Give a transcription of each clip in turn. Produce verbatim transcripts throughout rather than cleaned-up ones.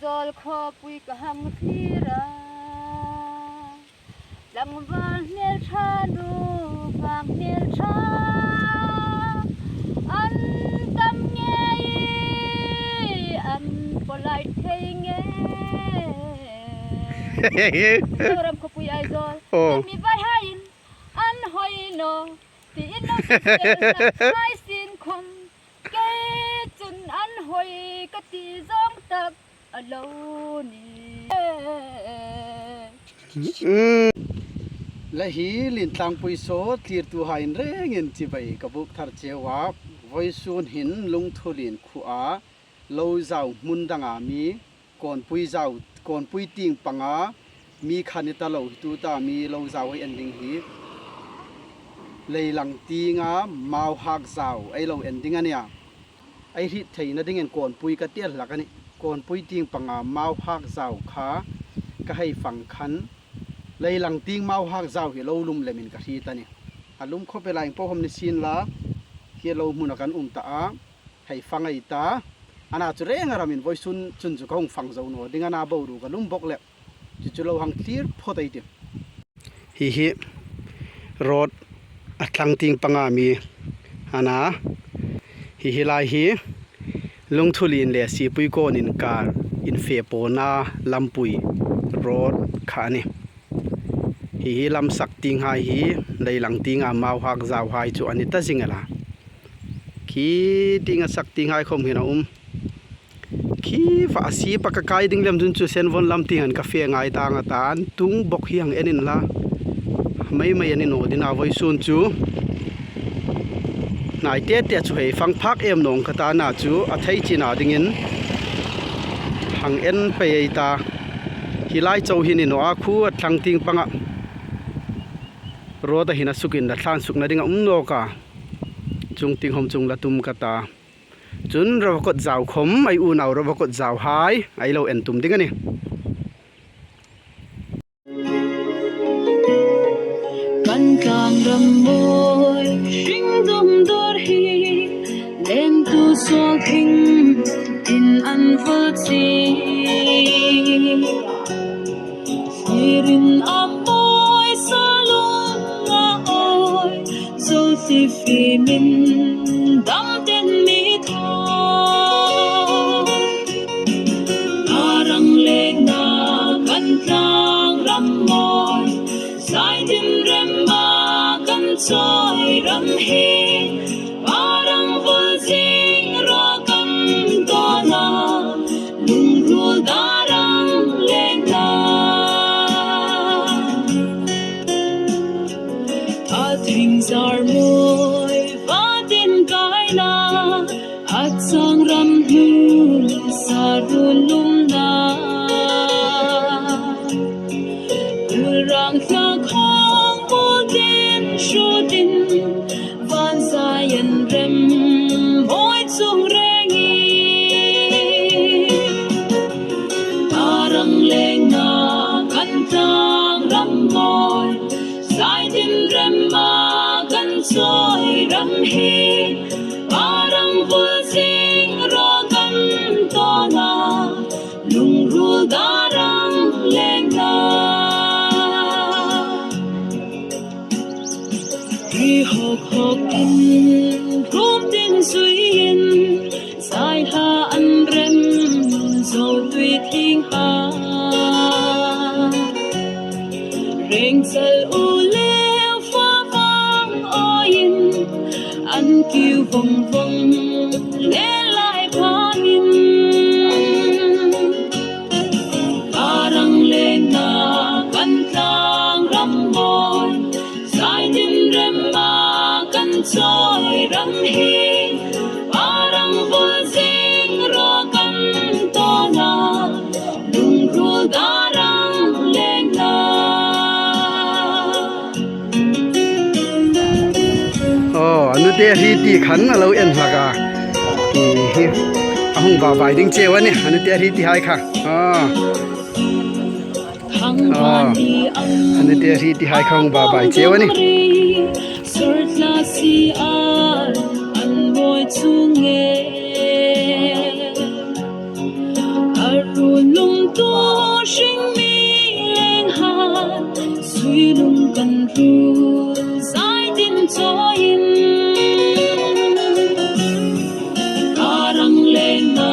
Aizawl khawpui ka hang thlir a, tlangval hmel ṭha, nuva hmel ṭha an tam ngei, an polite thei ngei. Zoram khawpui Aizawl. Oh. Mi vaihaiin an hoi naw, tiin lo ti fel sak hai sin khom, kei chun an hoi ka ti zawng tak a lo ni. Mm. Le hi Lintlangpui saw thlirtuhaiin rengin chibai ka buk thar cheu a, vawisun hin Lungthulien khuoa lo zau hmun danga mi Kawnpui zau, Kawnpui tieng panga mi kha ni ta lo, hi tuta mi lo zau ei en ding hi Leilang tienga Mauhak zau ei lo en ding a nih a. Ei hriet theina dingin Kawnpui ka ti el hlak a nih. Kawnpui tieng panga Mauhak zau kha ka hei fang khan Leilang tieng Mauhak zau hi lo lum lemin ka hriet a nih. A lum khawp el a, ieng po khom ni sien la, hi lo hmuna kan um ta a. Hei fang ei ta. Ana chu reng a ramin vawisun chun chu ka hung fang zo naw ding a na, boruok a lum bawk leh. Chu chu lo hang thlir phawt ei tih. Hi hi road a thlang tieng panga mi a na. Hi hi lai hi Lungthulien le Sipui Kawn inkar infe pawna lampui road kha a nih. Hi hi lam sak tienghai hi Leilang tienga Mauhak zauhai chu a ni ta zing el a. Khi tienga sak tienghai khom hin a um. Khi va a sip a ka kai ding lem chun chu Senvon lam tieng an ka fe ngai ta nga ta, an tung bawk hi hang en inla. Mei mei a ni naw ding a, vawisun chu hnai te te chu hei fang phak em nawng ka ta na chu a thei chin a dingin hang en pei ei ta. Hi lai chau hi ni naw a, khu a thlang tieng panga road a hin a sukin la thlan sukna ding a um nawk a. Chung tieng khom chun la tum ka ta. Chun Rovakot zau khom, ei unau Rovakot zauhai ei lo en tum ding a nih. Kan tlang ram mawi hring dum dawr hi, lentu suol thing in an vul chi. Sirin a mawi salung a awi, zo si fimin dam ten mi thaw. A rang lengna kan tlang ram mawi, Saidin remma kan chawi ram hi, a rang vul zing ro kan tawna, lungrul darang lengna. A thing zar mawi vatin kaina, a chang ram hnu sa run lumna. Kulrang thlak hawng bul tin hru tin, van zai an rem mawi chung rengi. A rang lengna kan tlang ram mawi, Saidin remma kan chawi ram hi, a rang vul zing ro kan tawna, lungrul darang lengna. Ri hawk hawk in, rum tin zui in, Saihla an rem zo tui thing a. Rengchal u le fa vang awiin, an kiu vong vong le lai phanin. A rang lengna kan tlang ram mawi, Saidin remma kan chawi ram hi, a rang vul zing ro kan tawna, lungrul darang lengna. Aw, a nu te hri ti khan a lo en hlak a. Hi, hi. A hung va vai ding cheu a nih, a nu te hri ti hai kha. Aw. Aw. A nu te hri ti hai kha hung va vai cheu a nih. Sur tla si ar an boi chu nge. A ru Tu hring mi leng hai, sui lung kan ru, zai tin chawiin. Ka rang leng na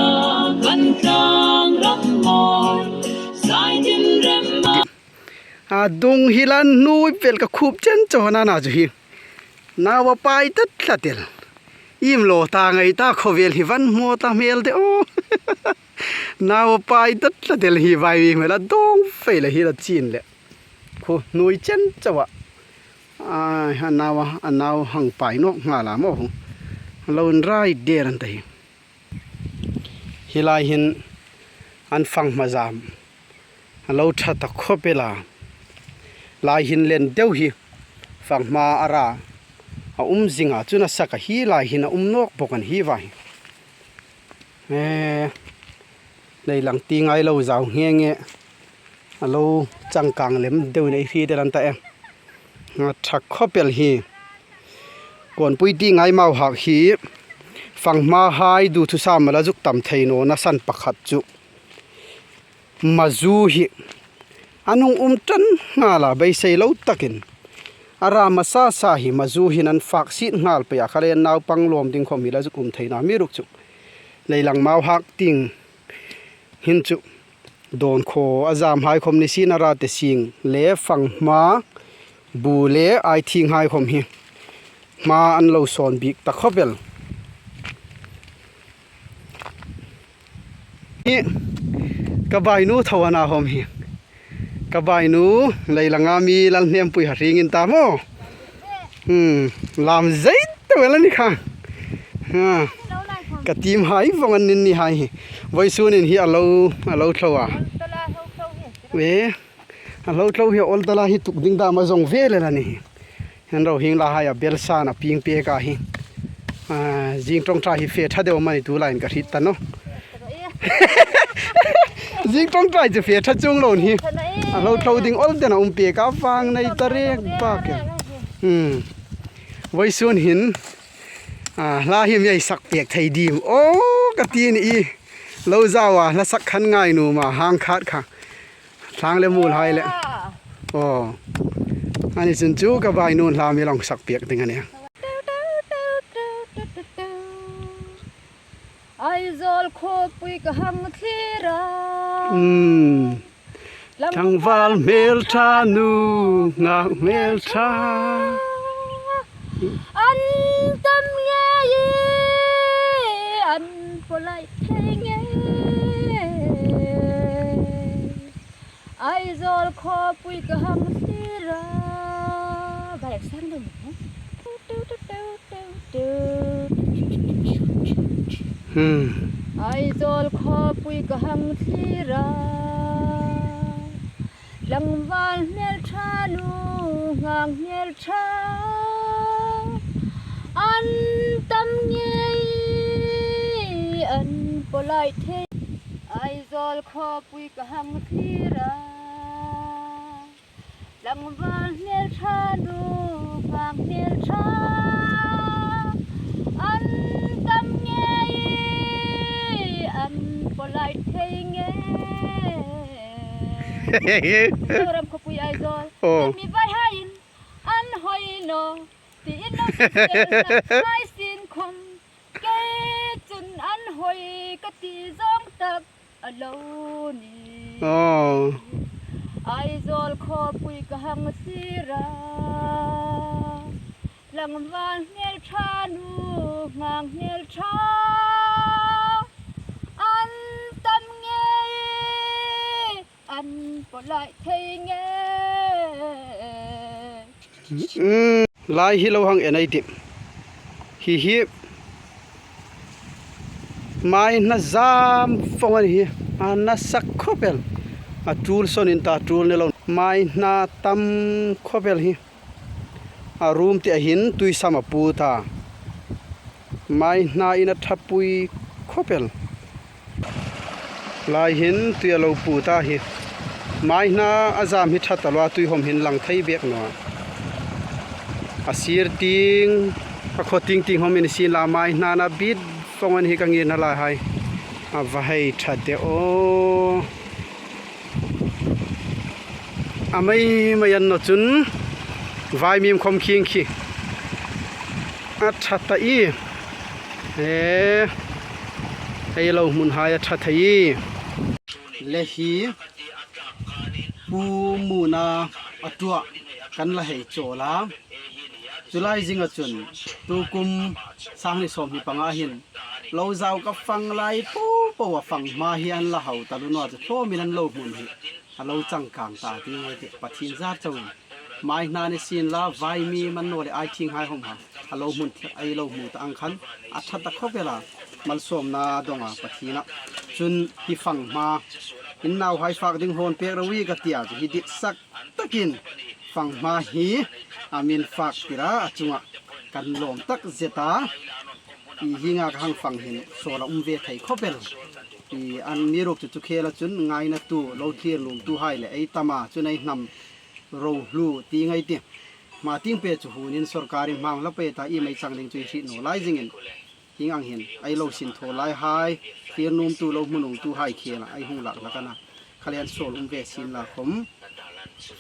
kan tlang ram mawi, zai tin rem ma. A dung hi lan hnuoi vel ka khup chen chawna na chu hi. Nau a pai ta tlat el. Iem lo ta ngai ta khawvel hi van hmu ta hmel de aw. Nau a pai ta tlat el hi vai wi hmel a dawng fei le hi la chin le. Khu hnuoi chen chawa. Ai, a nau a, a nau hang pai nawk nghal a maw. Lo inrai der an ta hi. Hi lai hin an fanghma zam. A lo ṭha ta khawp el a. Lai hin len deu hi fanghma a ra a um zing a, chun a sak a hi lai hin a um nawk bawk an hi vai. Eh, leilang ti ngai lo zau nge nge. A lo changkang lem deu nei hri tel an ta e. A ṭha khawp el hi. Kawnpui ti ngai mau hak hi fanghma hai du thu sam la zuk tam thei nawna san pakhat chu. Mazu hi an hung um ṭan nghal a beisei lo takin. A ra masa sa hi mazu hin an fak sit nghal pei a kha le naupang lawm ding khawm hi la zuk um thei nawh mi ruk chu. Leilang mau hak ting hin chu. Dawn khaw a zam hai khawm ni sin a ra te sing le fanghma bu le ai thing hai khawm hi. Hma an lo sawn bik ta khawp el. Hi ka bainu tho ana hawm hi. Ka bainu leilanga mi Lalhnempuii ha hringin ta maw. Hmm, lam zai ta wel a ni kha. Ha. Ka tim hai vawng an nin ni hai hi. Voisun in hi a lo, a lo thlo a. E, a lo thlo hi a ol tala hi tuk ding dam a zawng ve le la ni hi. Hen ro hing la hai a bel san a ping pek a hi. A, zing ṭawngṭai hi fe ṭha deu mani tu lain ka hriet ta naw. Zing ṭawngṭai chu fe ṭha chuong lo hi. A lo thlo ding ol den a um pek a vang nei ta rek bak e. Hmm. Voisun hin, a, hla hi mi ei sak pek thei dim. Aw, ka ti ni i. Lo zau a, hla sak khan ngai nu ma hang khat kha. Thlang le mul hai le. Aw. Ani chun chu ka bainun hla mi long sak pek ding a nih. Aizawl khawpui ka hang thlir a. Hmm. Tlangval hmel ṭha nu, ngak hmel ṭha. An tam ngei, an polite thei ngei. Aizawl khawpui ka hang thlir a. Ba lek sang dum. Hmm. Aizawl khawpui ka hang thlir a. Tlangval hmel ṭha nu, ngak hmel ṭha. An tam ngei, an polite thei. Aizawl khawpui ka hang thlir a. Tlangval hmel ṭha nu, ngak hmel ṭha. An tam ngei, an polite thei ngei. Ram khawpui Aizawl. Oh. Mi vai haiin an hoi naw. Ti in lo ti se, hai sin khom. Kei chun an hoi ka ti zawng tak a lo ni. Oh. Aizawl khawpui ka hang thlir a. Tlangval hmel ṭha nu, ngak hmel ṭha. An tam ngei. An polite thei ngei. Mm, lai hi lo hang en ei tih. Hi hi. Mai hna zam vawng a ni hi. A nasa khawp el. A tul sawnin ta tul ni lo. Mai hna tam khawp el hi. A rum tia hin tui sam a put a. Mai hna in a ṭha pui khawp el. Lai hin tui a lo put a hi. Mai hna a zam hi ṭha ta lo a, tui hawm hin lang thei bek naw a. A sir ting, a khaw ting ting hawm in sin la mai hna na bit vawng a ni hi ka ngirna lai hai. A va hei ṭha de aw. A mei mei an naw chun vaimim khom khieng khi a ṭha ta i. E, ei lo hmunhai a ṭha thei i. Le hi Pu Muna a ṭuah kan la hei chawl a. Chu lai zinga chun tukum sang hni sawmhni panga hin lo zau ka fang lai po po a fang hma hi an la hau taluo naw chu thlawmin an lo hmun hi a lo changkang ta ti ngai ti Pathien zar chauin. Mai hna ni sien la, vaimim an naw le ai thienghai khom kha a lo hmun, ei lo hmu ta ang khan a ṭha ta khawp el a, malsawmna dawng a Pathiena. Chun hi fang hma in nauhai fak ding hrawn pek ro i ka ti a, chu hi ditsak takin fang hma hi a min fak tir a, a chunga kan lawm tak zet a. I hienga ka hang fang hin sawl a um ve thei khawp el. I amiruokchu chu khela chun ngainatu, lo thlir nuomtuhai le ei tama chun ei hnam ro hlu ti ngai ti. Hma tieng pei chu hunin sawrkarin hmang hla pei ta i mei chang ding chu i hriet naw lai zingin. Hieng ang hin ei lo sin thaw laihai, thlir nuomtu, lo hmu nuomtuhai khela ei hung lak hlak a na. Kha le an sawl um ve sien la khom.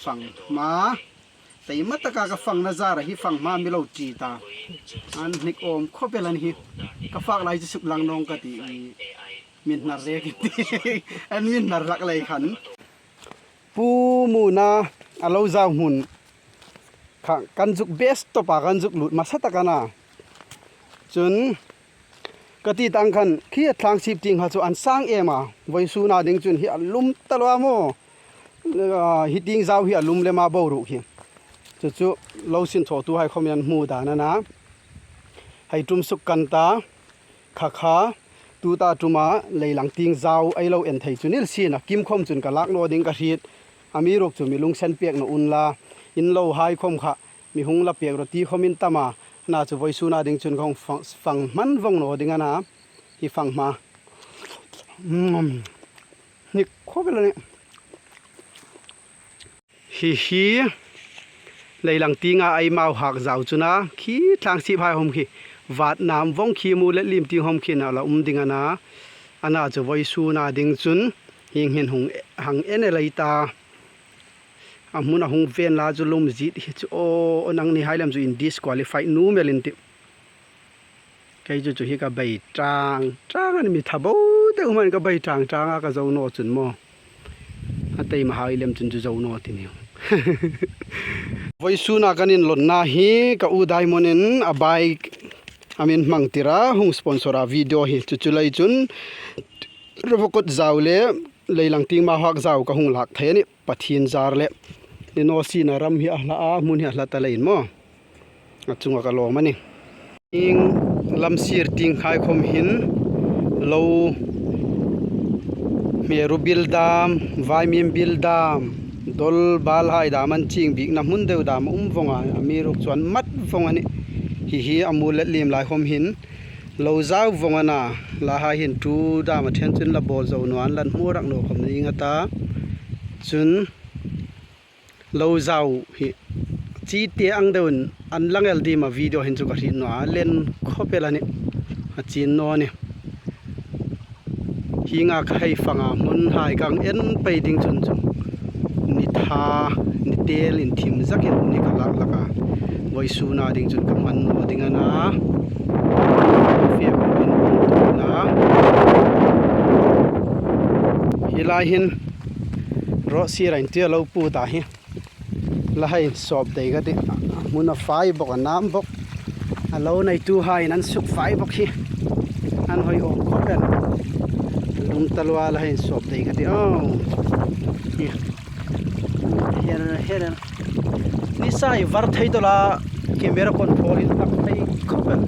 Fang hma. Taima taka ka fangna zara hi fang hma mi lo ṭi ta. An hnik awm khawp el an hi. Ka fak lai chu suk lang nawng ka ti i. Min hnar rek ti. An min hnar hlak lei khan. Pu Muna a lo zau hmun kha kan zuk best tawpa kan zuk lut hmasa tak a na. Chun ka ti tang khan khi a thlang sip tieng kha chu an sang em a. Vawisuna ding chun hi a lum ta lo a maw. A, hi tieng zau hi a lum lem a boruok hi. Chu chu lo sin thawtuhai khom an hmu dan a na. Hei ṭum suk kan ta. Kha kha, tuta ṭuma leilang tieng zau ei lo en thei chu nil sien a, kim khom chun ka lak naw ding ka hriet. Amiruokchu mi lungsen pek naw unla, in lohai khom kha mi hung la pek ro ti khom in tam a, a na chu vawisuna ding chun ka hung fang, fang hman vong naw ding a na, hi fang hma. Mm. Hnik khawp el a nih. Hi hi, leilang tienga ei mau hak zau chu na, khi thlang sip hai khom khi, vat nam vong khi mu le lim tieng khom khi na la um ding a na, a na chu vawisuna ding chun, hieng hin hung hang en el ei ta. A hmun a hung ven la chu lum zit hi chu aw, nangni hai lem chu in disqualify nuom el in tih. Kei chu chu hi ka bei tang tang a ni, mi tha bo deu hman ka bei tang tang a ka zo naw chun maw. A taima hai lem chun chu zo naw ti ni. Vawisuna kan inlawnna hi ka u Diamond in a bike a min hmang tir a, hung sponsor a video hi chu chu lei chun rovakot zau le leilang tieng mau hak zau ka hung lak thei a nih. Pathien zar le ni naw sien a, ram hi a hla a, hmun hi a hla ta leiin maw. A chunga ka lawm a nih. Ing lam sir tieng hai khom hin lo hmeru bil dam, vaimim bil dam, dol bal hai dam an ching bikna hmun deu dam a um vong a, amiruokchu an mat vong a nih. Hi hi a mu le lim lai khom hin lo zau vong a na, la hai hin tu dam a ṭhen chun la bawl zo naw an lan hmu rak naw khom ning a ta. Chun lo zau hi chi te ang deuin an lang el dim a, video hin chu ka hriet naw a, len khawp el a nih, a chin naw a nih. Hienga ka hei fanga hmun hai ka hang en pei ding chun chu ni tha, ni tel in thim zakin ni ka lak hlak a. Vawisuna ding chun ka hman naw ding a na. Fe ka hmun naw a. Hi lai hin ro sira in tia lo pu ta hi. La hai sawp dei ka tih. Hmun a fai bawk, a nam bawk. A lo neituhaiin an suk fai bawk hi. An hoi awm khawp el. Lum ta lua, la hai sawp dei ka tih. Oh. Hi. Her, her. Ni sa i var thei dol a, camera control in tak thei khawp el.